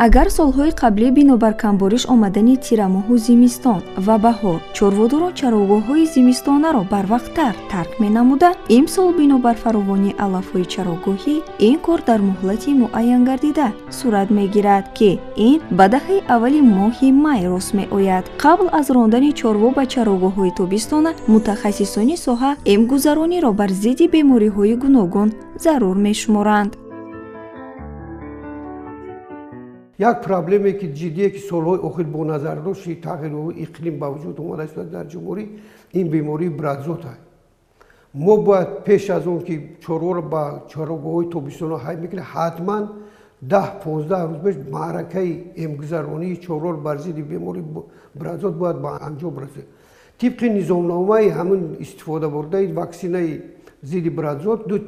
Агар солҳои қаблӣ бинобар камбориш омадани тирамоҳу зимистон ва баҳор чорводорон чарогоҳҳои зимистонаро барвақттар тарк менамуда, имсол бинобар фаровонии алафҳои чарогоҳӣ ин кор дар муҳлати муайянгардида сурат мегирад, ки ин ба даҳаи аввали моҳи май рост меояд. Қабл аз рондани чорво ба чарогоҳҳои тобистона мутахассисони соҳа эмгузарониро бар зидди бемориҳои гуногун зарур мешуморанд. Як проблеме ки ҷиддие ки солҳои охир бо назардошти тағйири иқлим ба вуҷуд омадааст дар ҷумҳурӣ, ин бемории брадзот аст. Мо бояд пеш аз он ки чорворо ба чарогоҳҳои тобистона ҳай мекунем, ҳатман 10-15 рӯз пеш маъракаи эмгузаронии чорворо бар зидди бемории брадзот бояд ба анҷом расад. Тибқи низомномаи ҳамин истифода бурдаи ваксинаи зидди брадзот ду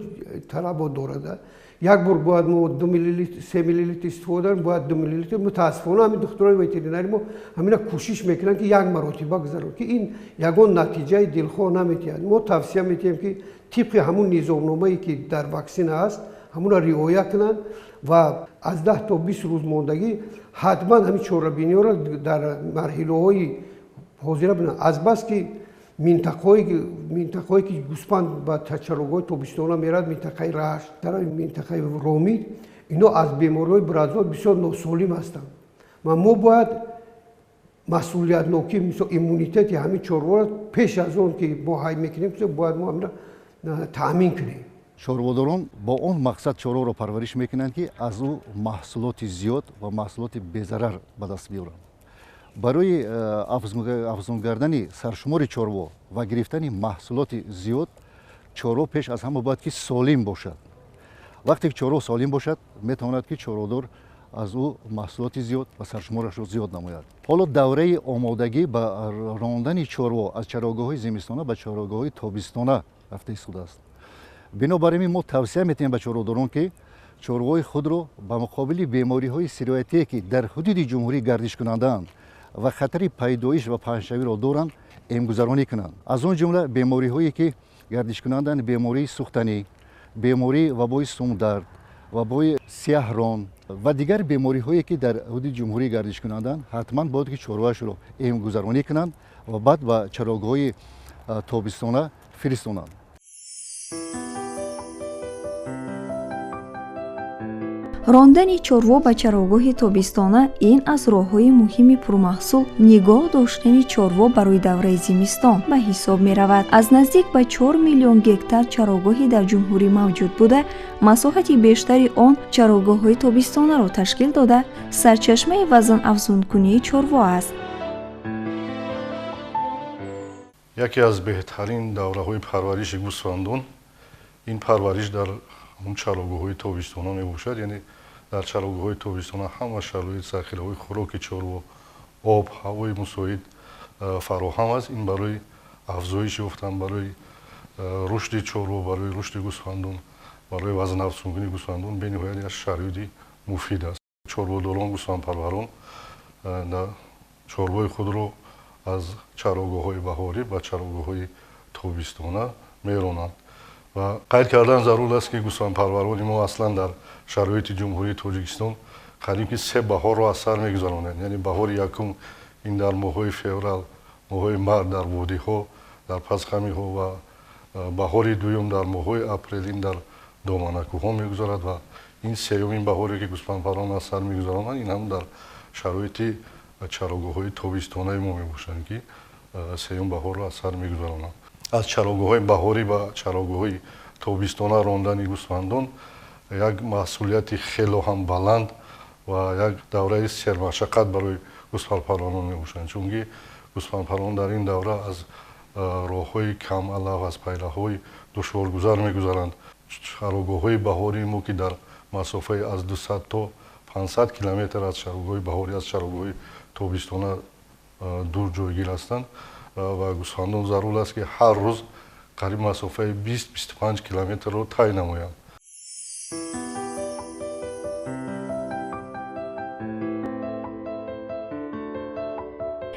талабот дорад. Як бор бояд мо 2 миллилитр, 3 миллилитр истифода кунем, бояд 2 миллилитр. Мутаассифона ҳамин духтурои ветеринари мо ҳамина кӯшиш мекунанд, ки як маротиба гузаронанд, ки ин ягон натиҷаи дилхоҳ наметиҳад. Мо тавсия метиҳем, ки тибқи ҳамун низомномае ки дар ваксина аст, ҳамунро риоя кунанд ва аз 10 то 20 рӯз мондагӣ ҳатман ҳамин чорабиниҳоро дар марҳилаҳои ҳозира бинанд. Азбаски минтақаҳое ки гӯсфанд ба чарогоҳи тобистона меравад, минтақаи Рашт, минтақаи Ромид, ино аз бемориҳои брадзот бисёр носолим ҳастанд ва мо бояд масъулиятнокӣ, мисол иммунитети ҳамин чорворо пеш аз он ки мо ҳай мекунем, бояд мо ҳаминро таъмин кунем. Чорводорон бо он мақсад чорворо парвариш мекунанд, ки аз ӯ маҳсулоти зиёд ва маҳсулоти безарар ба даст биёранд. Барои афзун кардани саршумори чорво ва гирифтани маҳсулоти зиёд, чорво пеш аз ҳама бояд ки солим бошад. Вақте ки чорво солим бошад, метавонад ки чорводор аз ӯ маҳсулоти зиёд ва саршуморашро зиёд намояд. Ҳоло давраи омодагӣ ба рондани чорво аз чарогоҳҳои зимистона ба чарогоҳҳои тобистона рафта истодааст. Бинобар ин мо тавсия метиҳем ба чорводорон, ки чорвои худро ба муқобили бемориҳои сироятие, ки дар ҳудуди ҷумҳурӣ гардиш кунандаанд ва хатари пайдоиш ва паҳншавиро доранд, эмгузаронӣ кунанд. Аз он ҷумла бемориҳое ки гардиш кунанданд, бемории сӯхтанӣ, бемории вабои сумдард, вабои сиёҳрон ва дигар бемориҳое ки дар ҳудуди ҷумҳурӣ гардиш кунанданд, ҳатман бояд ки чорвоашро эмгузаронӣ кунанд ва баъд ба чарогоҳҳои тобистона фиристонанд. Рондани чорво ба чарогоҳи тобистона ин аз роҳҳои муҳими пурмаҳсул нигоҳ доштани чорво барои давраи зимистон ба ҳисоб меравад. Аз наздик ба 4 миллион гектар чарогоҳӣ дар ҷумҳурӣ мавҷуд буда, масоҳати бештари он чарогоҳҳои тобистонаро ташкил дода, сарчашмаи вазнафзункунии чорво аст. Яке аз беҳтарин давраҳои парвариши гӯсфандон ин парвариш дар ҳамун чарогоҳҳои тобистона мебошад. Яъне дар чарогоҳҳои тобистона ҳама шароит, захираҳои хӯроки чорво, об, ҳавои мусоид фароҳам аст. Ин барои афзоиш ёфтан, барои рушди чорво, барои рушди гӯсфандон, барои вазнафзункунии гӯсфандон бениҳоят як шароити муфид аст. Чорводорон, гӯсфандпарварон чорвои худро аз чарогоҳҳои баҳорӣ ба чарогоҳҳои тобистона меронанд. Ва қайд кардан зарур аст, ки гӯсфандпарварони мо аслан дар шароити Ҷумҳурии Тоҷикистон қариб ки 3 баҳорро аз сар мегузаронанд. Яъне баҳори якум ин дар моҳҳои феврал, моҳҳои март дар водиҳо, дар пасхамиҳо ва баҳори дуюм дар моҳҳои апрел ин дар доманакӯҳҳо мегузарад ва ин сеюмин баҳоре ки гӯсфандпарварон аз сар мегузаронанд, ин ҳам дар шароити чарогоҳҳои тобистонаи мо мебошанд, ки сеюм баҳорро аз сар мегузаронанд. Аз чарогоҳҳои баҳорӣ ба чарогоҳҳои тобистона рондани гӯсфандон як масъулияти хело ҳам баланд ва як давраи сермашаққат барои гӯсфандпарварон мебошанд, чунки гӯсфандпарварон дар ин давра аз роҳҳои камалаф, аз пайраҳои душворгузар мегузаранд. Чарогоҳҳои баҳории мо, ки дар масофаи аз 200 то 500 километр аз чарогоҳҳои баҳорӣ, аз чарогоҳҳои тобистона дур ҷойгир ҳастанд ва гӯсфандон зарур аст, ки ҳар рӯз қариб масофаи 20-25 километрро тай намоянд.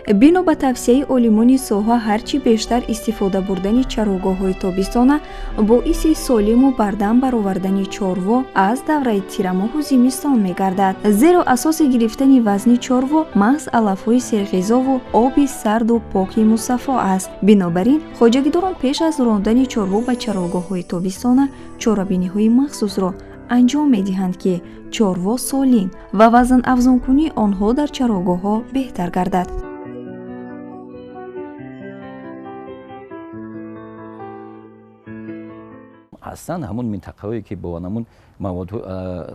Бино ба тавсияи олимони соҳа, ҳарчи бештар истифода бурдани чарогоҳҳои тобистона боиси солиму бардам баровардани чорво аз давраи тирамоҳу зимистон мегардад. Зеро асоси гирифтани вазни чорво маҳз алафҳои серғизову оби сарду поки мусаффо аст. Бинобар ин хоҷагидорон пеш аз рондани чорво ба чарогоҳҳои тобистона чорабиниҳои махсусро анҷом медиҳанд, ки чорво солим ва вазнафзункунии онҳо дар чарогоҳҳо беҳтар гардад. Аслан ҳамон минтақаҳое ки бо ҳамон маводҳо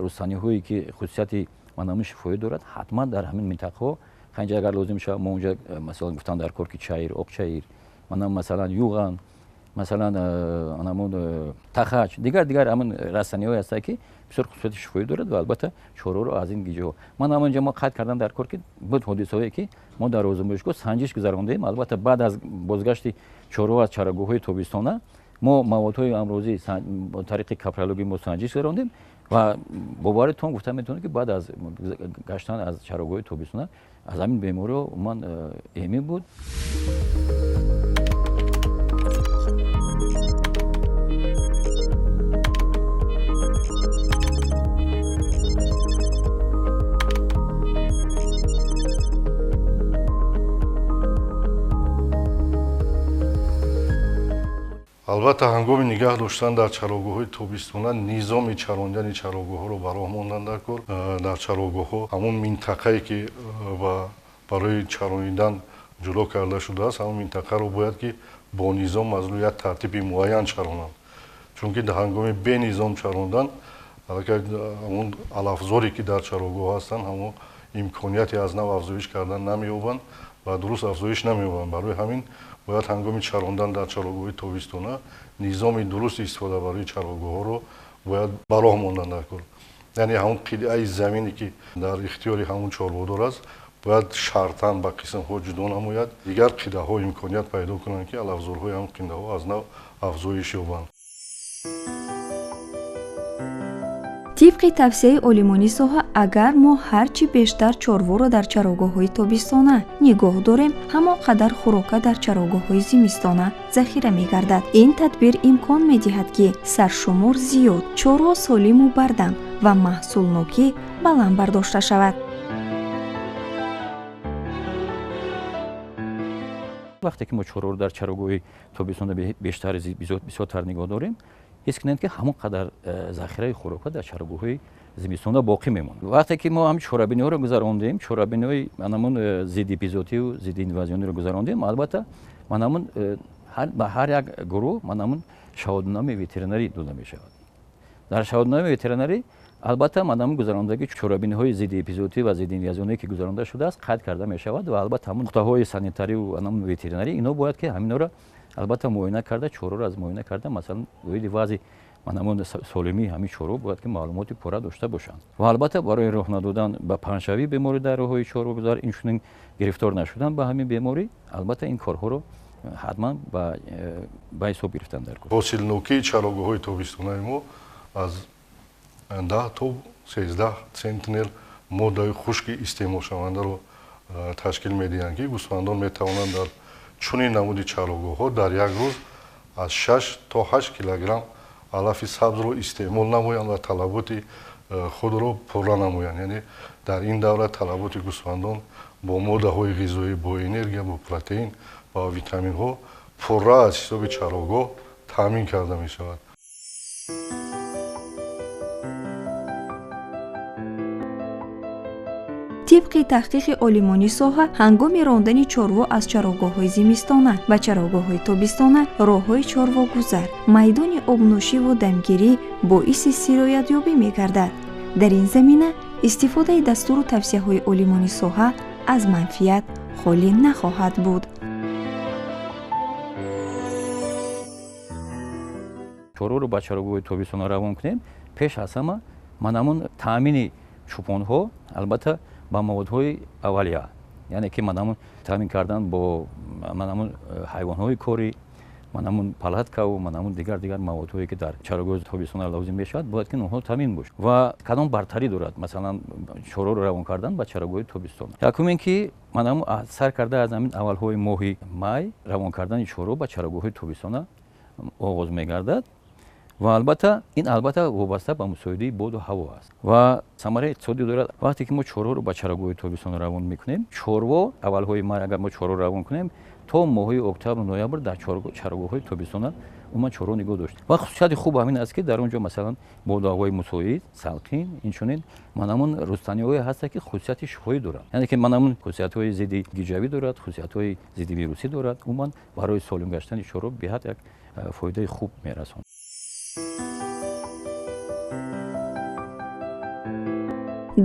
рустаниҳое ки хусусияти ҳамон шифоӣ дорад, ҳатман дар ҳамин минтақаҳо ханҷа агар лозим шавад, мо онҷа масалан гуфтан дар кор ки чаир, оқчаир, масалан юған, масалан ҳамон тахач, дигар ҳамон растаниҳое ҳастанд ки бисёр хусусияти шифоӣ дорад ва албатта чорворо аз ин гиҷоҳо. Ман ҳамонҷа мо қайд кардан дар кор ки буд ҳодисаҳое ки мо дар озмоишгоҳ санҷиш гузарондем. Албатта баъд аз бозгашти чорво аз чарогоҳҳои тобистона мо маводҳои амрозӣ бо тариқи капрологӣ мо санҷиш гузарондем ва боваритон гуфта метавонем ки баъд аз гаштан аз чарогоҳи тобистона аз ҳамин бемориҳо умуман эмин буд. Албатта ҳангоми нигаҳ доштан дар чарогоҳҳои тобистона низоми чарондани чарогоҳҳоро ба роҳ мондан дар кор. Дар чарогоҳҳо ҳамон минтақае ки барои чаронидан ҷудо карда шудааст, ҳамон минтақаро бояд ки бо низом аз рӯи як тартиби муайян чаронанд. Чунки ҳангоми бенизом чарондан ҳамон алафзоре ки дар чарогоҳ ҳастанд, ҳамон имконияти аз нав афзоиш кардан намеёбанд ва дуруст афзоиш намеёбанд. Барои ҳамин бояд ҳангоми чарондан дар чарогоҳи тобистона низоми дурусти истифода барои чарогоҳҳоро бояд ба роҳ мондан дар кор. Яъне ҳамон қитъаи замине ки дар ихтиёри ҳамон чорводор аст, бояд шартан ба қисмҳо ҷудо намояд. Дигар қитъаҳо имконият пайдо кунанд ки алафзорҳои ҳамон қитъаҳо аз нав афзоиш ёбанд. Тибқи тавсияи олимони соҳа, агар мо ҳарчи бештар чорворо дар чарогоҳҳои тобистона нигоҳ дорем, ҳамон қадар хӯрока дар чарогоҳҳои зимистона захира мегардад. Ин тадбир имкон медиҳад, ки саршумор зиёд, чорво солиму бардам ва маҳсулнокӣ баланд бардошта шавад. Вақте ки мо чорворо дар чарогоҳи тобистона бештар бисёртар нигоҳ дорем, ҳис кунем ки ҳамон қадар захираи хӯрока дар чарогоҳҳои зимистона боқӣ мемонад. Вақте ки мо ҳам чорабиниҳоро гузарондем, чорабиниҳои ҳамон зидди эпизоотию зидди инвазиониро гузарондем, албатта ҳамон ба ҳар як гурӯҳ ҳамон шаҳодатномаи ветеринарӣ дода мешавад. Дар шаҳодатномаи ветеринарӣ албатта ҳамон гузарондагии чорабиниҳои зидди эпизоотӣ ва зидди инвазионие ки гузаронда шудааст қайд карда мешавад ва албатта ҳамон нуқтаҳои санитарию ҳамон ветеринарӣ ино бояд ки ҳаминҳоро албатта муоина карда, чорворо аз муоина карда, масалан оиди вазъи ҳамон солимии ҳамин чорво бояд ки маълумоти пурра дошта бошанд. Ва албатта барои роҳ надодан ба паҳншавии беморӣ дар роҳҳои чорвогузар, инчунин гирифтор нашудан ба ҳамин беморӣ, албатта ин корҳоро ҳатман ба ҳисоб гирифтан дар кор. Ҳосилнокии чарогоҳҳои тобистонаи мо аз 10 то 13 центнер моддаи хушки истеъмолшавандаро ташкил медиҳанд, ки гӯсфандон метавонанд дар чунин намуди чарогоҳҳо дар як рӯз аз 6 то 8 килограмм алафи сабзро истеъмол намоянд ва талаботи худро пурра намоянд. Яъне дар ин давра талаботи гӯсфандон бо моддаҳои ғизоӣ, бо энергия, бо протеин ва витаминҳо пурра аз ҳисоби чарогоҳ таъмин карда мешавад. Тибқи таҳқиқи олимони соҳа, ҳангоми рондани чорво аз чарогоҳҳои зимистона ба чарогоҳҳои тобистона роҳҳои чорвогузар, майдони обнӯшиву дамгирӣ боиси сироятёбӣ мегардад. Дар ин замина истифодаи дастуру тавсияҳои олимони соҳа аз манфиат холӣ нахоҳад буд. Чорворо ба чарогоҳи тобистона равон кунем, пеш аз ҳама ҳамон таъмини чӯпонҳо албатта ба маводҳои аввалия, яъне ки ҳамон таъмин кардан бо ҳамон ҳайвонҳои корӣ, Ман палаткаву ман дигар маводҳое ки дар чарогоҳи тобистона лозим мешавад, бояд ки онҳо таъмин бошад. Ва кадом бартарӣ дорад масалан чорворо равон кардан ба чарогоҳи тобистона? Якум ин ки ман сар карда аз ҳамин аввалҳои моҳи май равон кардани чорво ба чарогоҳҳои тобистона оғоз мегардад ва албатта ин албатта вобаста ба мусоидаи боду ҳаво аст ва самараи иқтисодӣ дорад. Вақте ки мо чорворо ба чарогоҳи тобистона равон мекунем, чорво аввалҳои май агар мо чорворо равон кунем, то моҳҳои октябру ноябр дар чарогоҳҳои тобистона умуман чорво нигоҳ дошт. Ва хусусияти хуб ҳамин аст ки дар он ҷо масалан боду ҳавои мусоид, салқин, инчунин манамун рустаниҳое ҳастанд ки хусусияти шифоӣ доранд, яъне ки манамун хусусиятҳои зидди гиҷавӣ дорад, хусусиятҳои зидди вирусӣ дорад. Умуман барои солим гаштани чорво беҳад як фоидаи хуб мерасонад.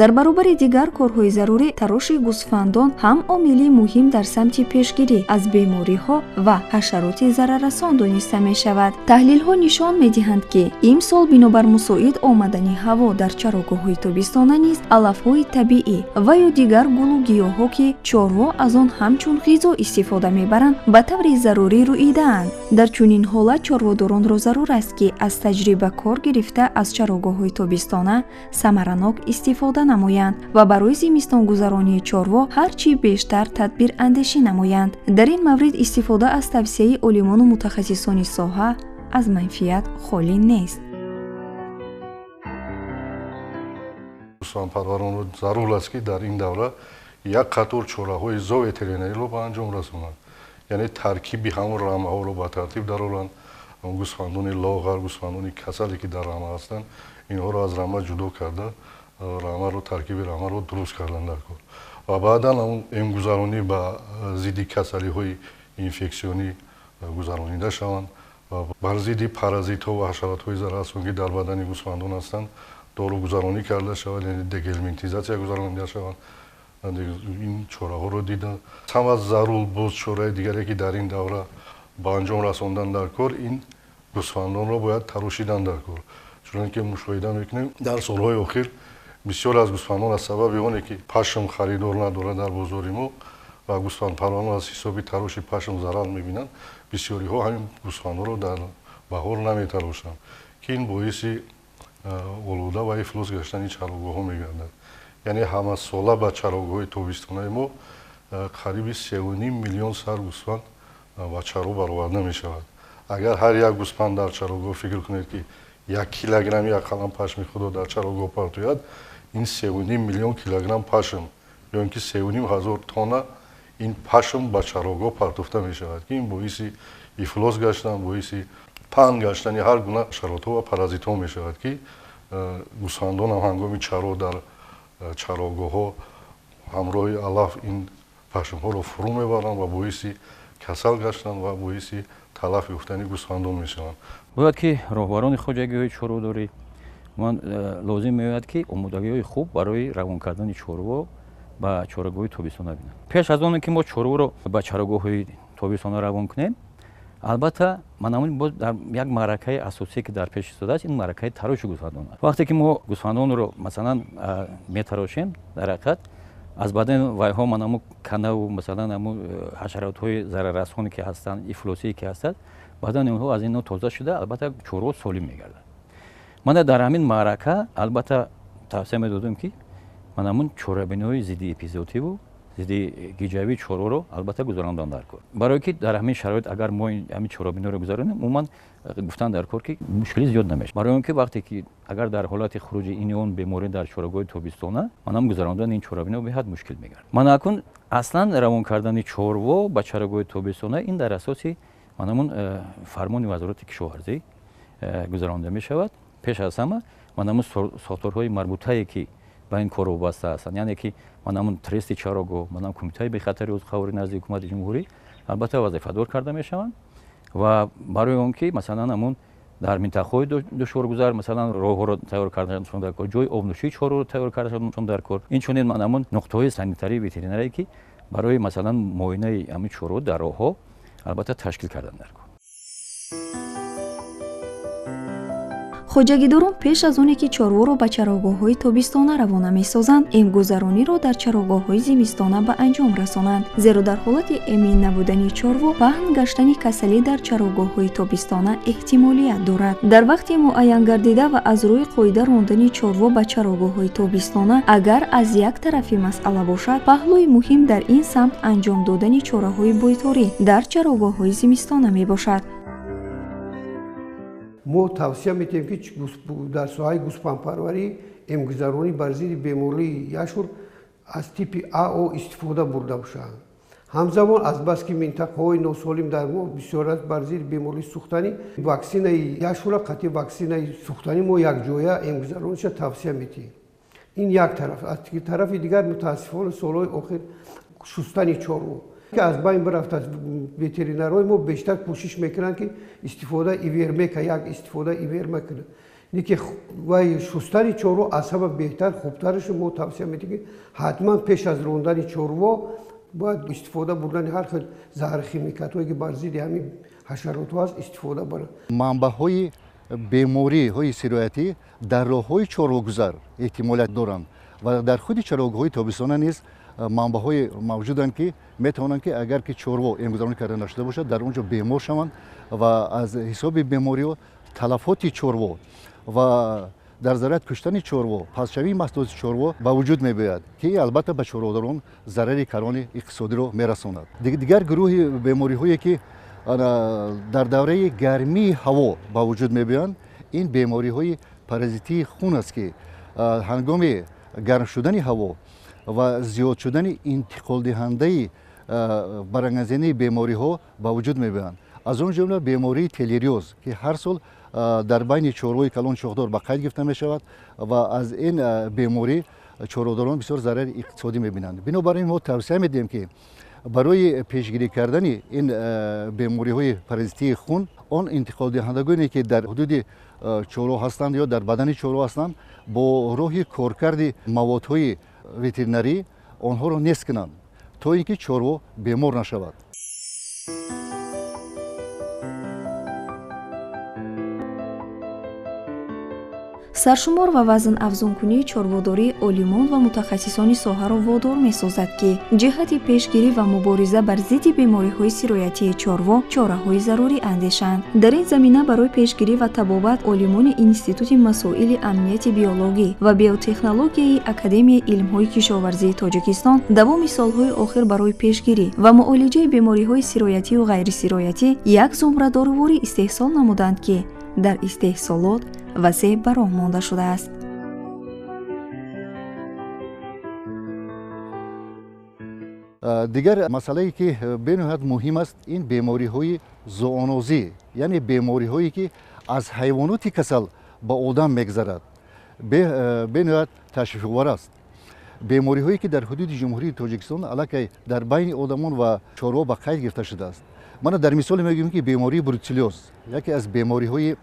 Дар баробари дигар корҳои зарурӣ, тароши гӯсфандон ҳам омили муҳим дар самти пешгирӣ аз бемориҳо ва ҳашароти зараррасон дониста мешавад. Таҳлилҳо нишон медиҳанд, ки имсол бинобар мусоид омадани ҳаво дар чарогоҳҳои тобистона низ алафҳои табиӣ ва ё дигар гулу гиёҳҳо, ки чорво аз он ҳамчун ғизо истифода мебаранд, ба таври зарурӣ рӯидаанд. Дар чунин ҳолат чорводоронро зарур аст, ки аз таҷриба кор гирифта аз чарогоҳҳои тобистона самаранок истифода намоянд ва барои зимистонгузаронии чорво ҳар чӣ бештар тадбирандешӣ намоянд. Дар ин маврид истифода аз тавсияи олимону мутахассисони соҳа аз манфиат холӣ нест. Гӯсфандпарваронро зарур аст, ки дар ин давра як қатор чораҳои зооветеринариро ба анҷом расонанд, яъне таркиби ҳамон рамаҳоро ба тартиб дароранд. Гӯсфандони лоғар, гӯсфандони касале ки дар рама ҳастанд, инҳоро аз рама ҷудо карда рамаро, таркиби рамаро дуруст кардан дар кор ва баъдан ҳамон эмгузаронӣ ба зидди касалиҳои инфексионӣ гузаронида шаванд ва бар зидди паразитҳо ва ҳашаротҳои зараррасон, ки дар бадани гӯсфандон ҳастанд, дору гузаронӣ карда шавад, яъне дегелминтизатсия гузаронида шаванд. Ин чораҳоро дида ҳама зарур. Боз чораи дигаре, ки дар ин давра ба анҷом расондан дар кор, ин гӯсфандонро бояд тарошидан дар кор. Чунон ки мушоҳида мекунем, дар солҳои охир бисёр аз гӯсфандон аз сабаби оне ки пашм харидор надорад дар бозори мо ва гӯсфандпарварон аз ҳисоби тароши пашм зарар мебинанд, бисёриҳо ҳамин гӯсфандҳоро дар баҳор наметарошанд, ки ин боиси олуда ва ифлос гаштани чарогоҳҳо мегардад. Яъне ҳамасола ба чарогоҳҳои тобистонаи мо қариби 3,5 миллион сар гӯсфанд ба чаро бароварда мешавад. Агар ҳар як гӯсфанд дар чарогоҳ, фикр кунед, ки 1 килограмми ақаллан пашми худро дар чарогоҳ партояд, ин 3,5 миллион килограмм пашм ё ин ки 3,5 ҳазор тонна ин пашм ба чарогоҳ партофта мешавад, ки ин боиси ифлос гаштан, боиси паҳн гаштани ҳар гуна ҳашаротҳо ва паразитҳо мешавад, ки гӯсфандонам ҳангоми чаро дар чарогоҳҳо ҳамроҳи алаф ин пашмҳоро фурӯ мебаранд ва боиси касал гаштан ва боиси талаф ёфтани гӯсфандон мешаванд. Бояд ки роҳбарони хоҷагиҳои чорводорӣ ман лозим меояд, ки омодагиҳои хуб барои равон кардани чорво ба чорогоҳи тобистона бинанд. Пеш аз оне ки мо чорворо ба чарогоҳҳои тобистона равон кунем, албатта манамун боз дар як маъракаи асосие, ки дар пеш истодааст, ин маъракаи тароши гӯсфандон аст. Вақте ки мо гӯсфандонро масалан метарошем, дар ҳақиқат аз бадани вайҳо манаму канаву масалан ҳаму ҳашаротҳои зараррасоне ки ҳастанд, ифлосие ки ҳастанд, бадани онҳо аз инҳо тоза шуда, албатта чорво солим мегардад. Мана дар ҳамин маърака албатта тавсия медодем, ки манамун чорабиниҳои зидди эпизоотиву зидди гиҷавии чорворо албатта гузарондан дар кор, барое ки дар ҳамин шароит агар мо ҳамин чорабиниҳоро гузаронем, умуман гуфтан дар кор, ки мушкилӣ зиёд намешавад, барои он ки вақте ки агар дар ҳолати хуруҷи ин он беморӣ дар чорогоҳи тобистона, манам гузарондани ин чорабиниҳо беҳад мушкил мегардад. Мана акун аслан равон кардани чорво ба чарогоҳи тобистона ин дар асоси манамун фармони Вазорати кишоварзӣ гузаронда мешавад. Пеш аз ҳама манамун сохторҳои марбутае, ки ба ин кор вобаста ҳастанд, яъне ки манамун трести чарогоҳ, манам Кумитаи бехатари озуқаворӣ назди Ҳукумати Ҷумҳурӣ албатта вазифадор карда мешаванд ва барои он ки масалан ҳамун дар минтақаҳои душворгузар масалан роҳҳоро тайёр карданашон дар кор, ҷои обнӯшии чорворо тайёр карданашон дар кор, инчунин ҳамун нуқтаҳои санитарии ветеринарие, ки барои масалан муоинаи ҳамин чорво дар роҳҳо албатта ташкил кардан дар кор. Хоҷагидорон пеш аз оне ки чорворо ба чарогоҳҳои тобистона равона месозанд, эмгузарониро дар чарогоҳҳои зимистона ба анҷом расонанд, зеро дар ҳолати эмин набудани чорво паҳн гаштани касалӣ дар чарогоҳҳои тобистона эҳтимолият дорад. Дар вақти муайян гардида ва аз рӯи қоида рондани чорво ба чарогоҳҳои тобистона агар аз як тарафи масъала бошад, паҳлӯи муҳим дар ин самт анҷом додани чораҳои бойторӣ дар чарогоҳҳои зимистона мебошад. Мо тавсия метиҳем, ки дар соҳаи гӯсфандпарварӣ эмгузаронӣ бар зидди бемории яшур аз типи АО истифода бурда бошанд. Ҳамзамон азбаски минтақаҳои носолим дар мо бисёр аст, бар зидди бемории сӯхтанӣ ваксинаи яшура қатъи ваксинаи сӯхтанӣ мо якҷоя эмгузарониша тавсия метиҳем. Ин як тараф. Аз тарафи дигар, мутаассифона, солҳои охир шустани чорво ки аз байн бирафтааст. Ветеринарҳои мо бештар кӯшиш мекунанд, ки истифода ивермека, як истифода ивермек кунанд. Лекин вай шустани чорво аз ҳама беҳтар, хубтараш мо тавсия медиҳем, ки ҳатман пеш аз рондани чорво бояд истифода бурдани ҳар хел заҳрхимикатҳое, ки бар зидди ҳамин ҳашаротҳо аст, истифода баранд. Манбаъҳои бемориҳои сироятӣ дар роҳҳои чорвогузар эҳтимолият доранд ва дар худи чарогоҳҳои тобистона низ манбаъҳое мавҷуданд, ки метавонанд, ки агар ки чорво эмгузаронӣ карда нашуда бошад, дар он ҷо бемор шаванд ва аз ҳисоби бемориҳо талафоти чорво ва дар зарарат куштани чорво, пастшавии маҳсулоти чорво ба вуҷуд мебиёяд, ки албатта ба чорводорон зарари калони иқтисодиро мерасонад. Дигар гурӯҳи бемориҳое, ки дар давраи гармии ҳаво ба вуҷуд мебиёянд, ин бемориҳои паразитии хун аст, ки ҳангоми гарм шудани ҳаво ва зиёд шудани интиқолдиҳандаи барангезании бемориҳо ба вуҷуд мебиёянд. Аз он ҷумла бемории телериоз, ки ҳар сол дар байни чорвои калон шохдор ба қайд гирифта мешавад ва аз ин беморӣ чорводорон бисёр зарари иқтисодӣ мебинанд. Бинобар ин мо тавсия медиҳем, ки барои пешгирӣ кардани ин бемориҳои паразитии хун он интиқолдиҳандагоне, ки дар ҳудуди чорво ҳастанд ё дар бадани чорво ҳастанд, бо роҳи коркарди маводҳои ветеринарӣ онҳоро нест кунанд, то ин ки чорво бемор нашавад. Саршумор ва вазнафзункунии чорводории олимон ва мутахассисони соҳаро водор месозад, ки ҷиҳати пешгирӣ ва мубориза бар зидди бемориҳои сироятии чорво чораҳои зарурӣ андешанд. Дар ин замина барои пешгирӣ ва табобат олимони Институти масоили амнияти биологӣ ва биотехнологияи Академияи илмҳои кишоварзии Тоҷикистон давоми солҳои охир барои пешгирӣ ва муолиҷаи бемориҳои сироятию ғайрисироятӣ як зумра доруворӣ истеҳсол намуданд, ки дар истеҳсолот васеъ ба роҳ монда шудааст. Дигар масъалае, ки бениҳоят муҳим аст, ин бемориҳои зоонозӣ, яъне бемориҳое, ки аз ҳайвоноти касал ба одам мегзарад, бениҳоят ташвишовар аст. Бемориҳое, ки дар ҳудуди Ҷумҳурии Тоҷикистон аллакай дар байни одамон ва чорво ба қайд гирифта шудааст. Мана дар мисоле мегӯем, ки бемории бруцеллёз яке аз бемориҳои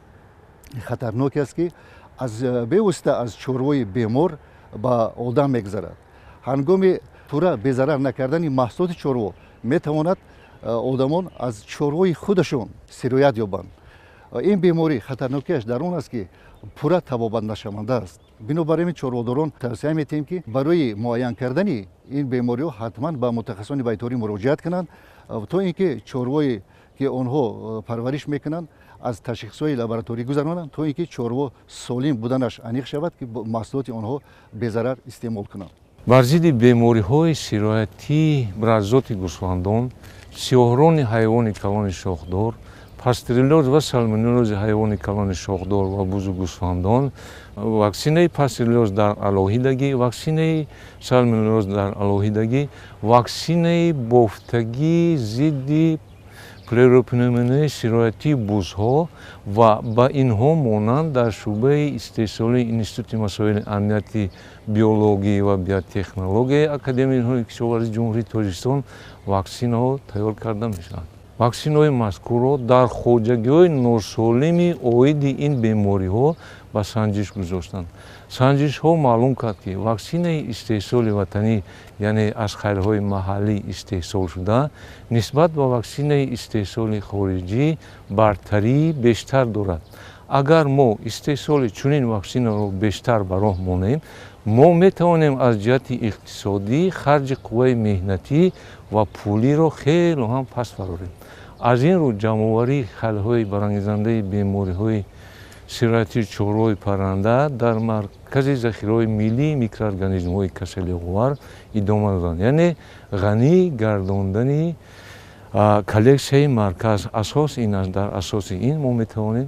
хатарноке аст, ки бевосита аз чорвои бемор ба одам мегзарад. Ҳангоми пурра безарар накардани маҳсулоти чорво метавонад одамон аз чорвои худашон сироят ёбанд. Ин беморӣ хатарнокиаш дар он аст, ки пурра табобат нашаванда аст. Бинобар ин чорводорон тавсия метиҳем, ки барои муайян кардани ин бемориҳо ҳатман ба мутахассисони байторӣ муроҷиат кунанд, то ин ки чорвое, ки онҳо парвариш мекунанд, аз ташхисҳои лабораторӣ гузаронанд, то ин ки чорво солим буданаш аниқ шавад, ки маҳсулоти онҳо безарар истеъмол кунанд. Бар зидди бемориҳои сироятии бразоти гӯсфандон, сиёҳрони ҳайвони калони шохдор, пастереллёз ва салмонеллёзи ҳайвони калони шохдор ва бузу гӯсфандон, ваксинаи пастереллёз дар алоҳидагӣ, ваксинаи салмонеллёз дар алоҳидагӣ, ваксинаи бофтагии зидди плевропневмонияи сироятии бузҳо ва ба инҳо монанд дар шӯъбаи истеҳсолии Институти масоили амнияти биологӣ ва биотехнологияи Академияи илмҳои кишоварзии Ҷумҳурии Тоҷикистон ваксинаҳо тайёр карда мешаванд. Ваксинаҳои мазкурро дар хоҷагиҳои носолими оиди ин бемориҳо ба санҷиш гузоштанд. Санҷишҳо маълум кард, ки ваксинаи истеҳсоли ватанӣ, яъне аз хайрҳои маҳаллӣ истеҳсол шуда, нисбат ба ваксинаи истеҳсоли хориҷӣ бартарии бештар дорад. Агар мо истеҳсоли чунин ваксинаро бештар ба роҳ монем, мо метавонем аз ҷиҳати иқтисодӣ харҷи қувваи меҳнатӣ ва пулиро хело ҳам паст барорем. Аз ин рӯ ҷамъоварии халҳои барангезандаи бемориҳои сироятии чорвои парранда дар маркази захираҳои миллии микроорганизмҳои касалиовар идома доданд. Яъне ғанӣ гардондани коллексияи марказ асос ин аст. Дар асоси ин мо метавонем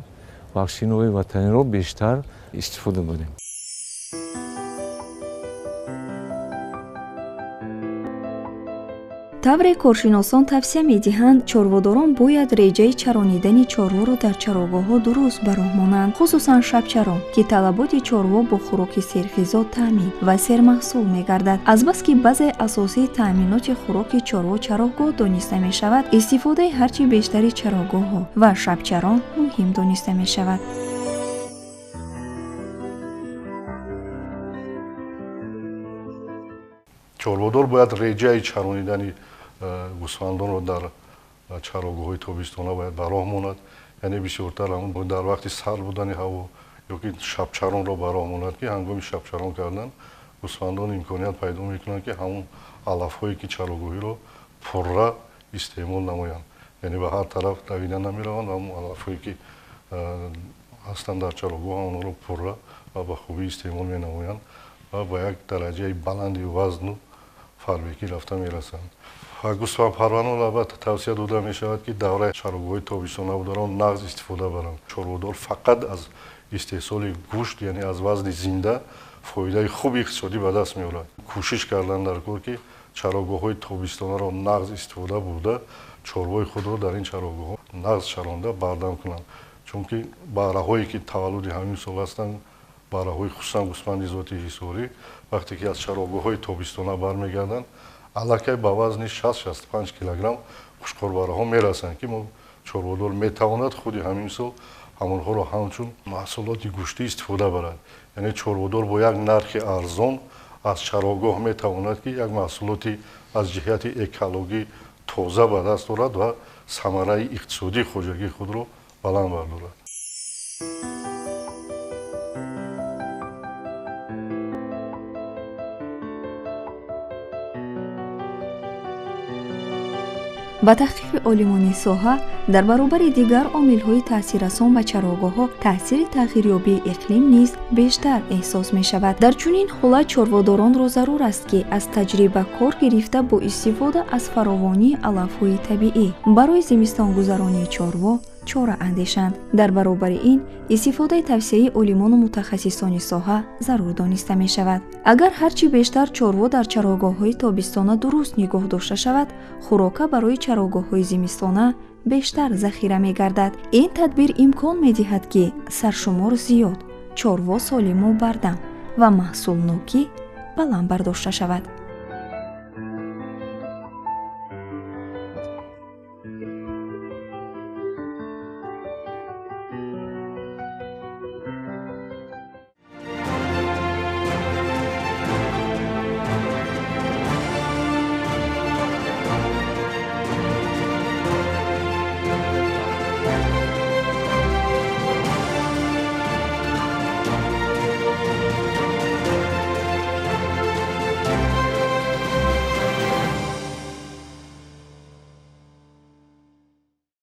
ваксинаҳои ватаниро бештар истифода барем. Тавре коршиносон тавсия медиҳанд, чорводорон бояд реҷаи чаронидани чорворо дар чарогоҳҳо дуруст ба роҳ монанд, хусусан шабчарон, ки талаботи чорво бо хӯроки серғизо таъмин ва сермаҳсул мегардад. Азбаски баъзе асосии таъминоти хӯроки чорво чарогоҳ дониста мешавад, истифодаи ҳарчи бештари чарогоҳҳо ва шабчарон муҳим дониста мешавад. Чорводор бояд реҷаи чаронидани гӯсфандонро дар чарогоҳҳои тобистона бояд ба роҳ монад. Яъне бисёртар ҳамон дар вақти сард будани ҳаво ё ки шабчаронро ба роҳ монад, ки ҳангоми шабчарон кардан гӯсфандон имконият пайдо мекунанд, ки ҳамон алафҳое ки чарогоҳиро пурра истеъмол намоянд. Яъне ба ҳар тараф давида намераванд ва ҳамон алафҳое ки ҳастанд дар чарогоҳ онҳоро пурра ва ба хубӣ истеъмол менамоянд ва ба як дараҷаи баланди вазну фарбекӣ рафта мерасанд. Ва гӯсфандпарварон албатта тавсия дода мешавад, ки давраи чарогоҳҳои тобистона бударо нағз истифода баранд. Чорводор фақат аз истеҳсоли гӯшт, яъне аз вазни зинда, фоидаи хуби иқтисодӣ ба даст меорад. Кӯшиш кардан дар кор, ки чарогоҳҳои тобистонаро нағз истифода бурда, чорвои худро дар ин чарогоҳҳо нағз чаронда бардам кунанд. Чунки баҳраҳое ки таваллуди ҳамин сол ҳастанд, баҳраҳои хусусан гӯсфанди зоти ҳисорӣ, вақте ки аз чарогоҳҳои тобистона бармегарданд, аллакай ба вазни 60-65 килограмм хушқорбараҳо мерасанд, ки мо чорводор метавонад худи ҳамин сол ҳамонҳоро ҳамчун маҳсулоти гӯштӣ истифода барад. Яъне чорводор бо як нархи арзон аз чарогоҳ метавонад, ки як маҳсулоти аз ҷиҳати экологӣ тоза ба даст орад ва самараи иқтисодии хоҷагии худро баланд бардорад. Ба таҳқиқи олимони соҳа, дар баробари дигар омилҳои таъсиррасон ба чарогоҳҳо, таъсири тағйирёбии иқлим низ бештар эҳсос мешавад. Дар чунин ҳолат чорводоронро зарур аст, ки аз таҷриба кор гирифта бо истифода аз фаровонии алафҳои табиӣ барои зимистонгузаронии чорво чора андешанд. Дар баробари ин истифодаи тавсияи олимону мутахассисони соҳа зарур дониста мешавад. Агар ҳарчи бештар чорво дар чарогоҳҳои тобистона дуруст нигоҳ дошта шавад, хӯрока барои чарогоҳҳои зимистона бештар захира мегардад. Ин тадбир имкон медиҳад, ки саршумор зиёд, чорво солиму бардам ва маҳсулнокӣ баланд бардошта шавад.